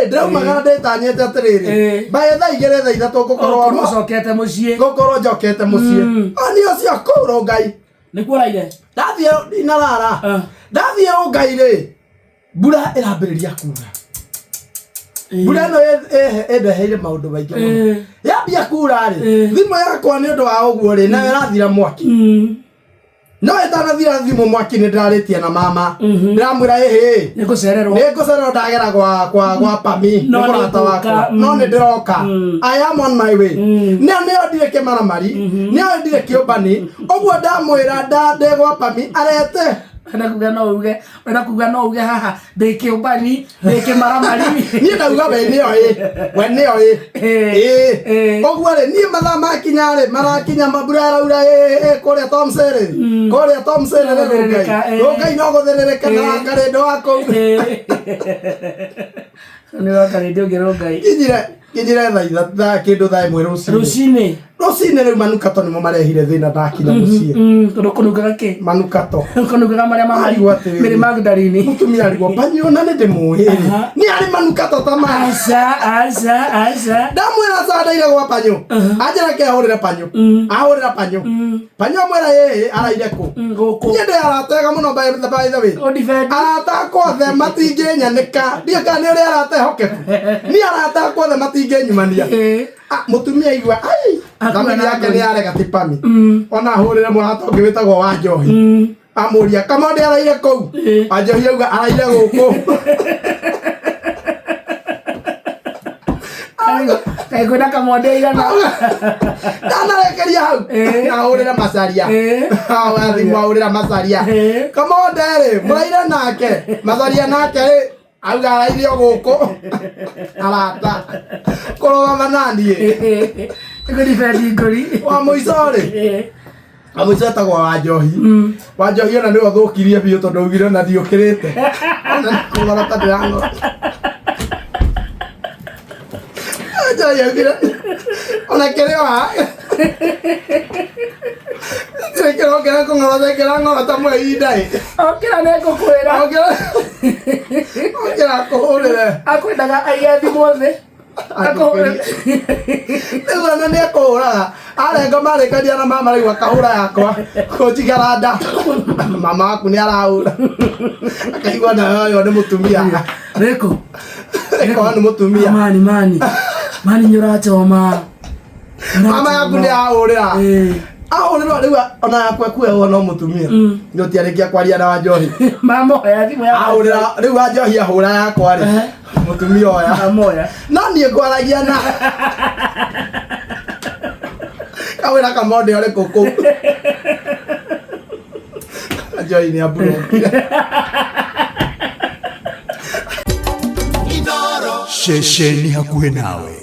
rĩ, ndĩraumagara ndĩtanyĩte atĩrĩrĩ, mbaĩ thaa 2 thaa 3 ngũkorwo Ũkorwo ũcokete mũciĩ. Ngũkorwo njokete mũciĩ. Ani ũcio kũu Rongai. Nĩkuo ũraire? Ndathiĩ ndinarara. Ndathiĩ Rongai rĩ, mbura ĩrambĩrĩria kura. Mbura ĩno ĩndeheire maũndũ maingĩ mũno. Yambia kura rĩ, thimũ yakwa nĩ ũndũ wa ũguo rĩ, nayo ĩrathira mwaki. No ĩtanathira thimũ mwaki nĩ ndĩrarĩtie na mama. Ndĩramwĩra ĩhĩ, Nĩ ngũcererwo. Nĩ ngũcererwo ndagera kwa pami nĩ No nĩ mũrata ngũka, wakwa. No nĩ ndĩroka. I am on my way. Nĩ nĩo ndirĩ kĩmaramari, nĩo ndirĩ kĩũmbani. Ũguo ndamwĩra ndĩ gwa pami arete. Wenda kuga no uge, wenda kuga no uge haha ndĩ kĩũmbani, ndĩ kĩmaramari. Niĩ ndauga we nĩo ĩ, we nĩo ĩ. Ĩĩ. Ũguo rĩ, niĩ mathaa makinya rĩ, marakinya mambura yaraura ĩ kũrĩa Tomsere. Kũrĩa Tomsere rĩ Rongai. Gũthĩrĩrĩka, Rongai no gũthĩrĩrĩka na wakarĩndũ wa kũu. Nĩ wakarĩndĩ ũngĩ Rongai. Nginyire thaa kĩndũ thaa 1 rũcinĩ. Rũcinĩ. Rũcinĩ rĩu manukato nĩmo marehire thĩna ndakinya mũciĩ. Tondũ kũnungaga kĩ? Manukato. Kũnungaga marĩa ma Arigwo atĩrĩrĩ. Mary Magdalene. Mũtumia arigwo panyo na nĩ ndĩmũĩ rĩ. Nĩ arĩ manukato ta maya. Aca, aca, aca. Ndamwĩra ca ndaire gwa panyo. Anjĩra ke ahũrĩre panyo. Ahũrĩra panyo. Panyo amwĩra ĩĩ araire kũ. Gũkũ. Niĩ ndĩ arata ega mũno by the way. Å defend. Arata akwa othe matingĩnyanĩka. Ndiũĩ kana nĩ ũrĩa arata ehokeku. Niĩ arata akwa othe matingĩnyumania. Ah, mũtumia igua ai Akua thamiri na yake ngũi. nĩ yarega ti pami. Ona ahũrĩre mũrata ũngĩ wĩtagwo wa njohi. Amũria kamonde araire kũu. Wa njohi auga araire gũkũ. Kaĩ kwĩna kamonde igana. Ndanarekeria hau. Ahũrĩre macaria. Thimũ ahũrĩra macaria. Kamonde rĩ, mũraire nake. Macaria nake rĩ, auga araire o gũkũ. Arata. Kũrũgama naniĩ. Ngũri defend ngũri. Wa mũico rĩ, wa mũico etagwo wa njohi. Wa njohi ona nĩwe ũthũkirie biũ tondũ augire ona ndiũkĩrĩte. Ona nĩ kũng'orota ndĩrang'orota. Njohi augire ona kĩrĩ o haha. Ndirĩ kĩrokĩra kũng'orota kĩrang'orota mwe ihinda ĩ. Okĩra nĩ ngũkwĩra. Okĩra okĩra kũhũrĩre. Akwendaga aige thimũ thĩ. Akũhũrĩre. Rĩu ona nĩ ekũhũraga arenga marĩkania na mama rĩu akahũra yakwa kũnjigara nda mama waku nĩ arahũra akaigua nayo ũyũ nĩ mũtumia. Rĩkũ. Ĩkorwo nĩ mũtumia. Mani mani. Mani nĩ ũrachoma. Mama yaku nĩ ahũrĩra ahũrĩrwo rĩu ona yakwa ekuoywo no mũtumia nĩ ũtiarĩkia kwaria na wanjohi. Mamoya thimũ ya. Ahũrĩra rĩu wanjohi ahũra yakwa rĩ mũtumia oya. Mamoya. No niĩ ngwaragia na kawĩra kamonde ũrĩkũ kũu njohi nĩ amburokire. Ceceni hakuhĩ nawe.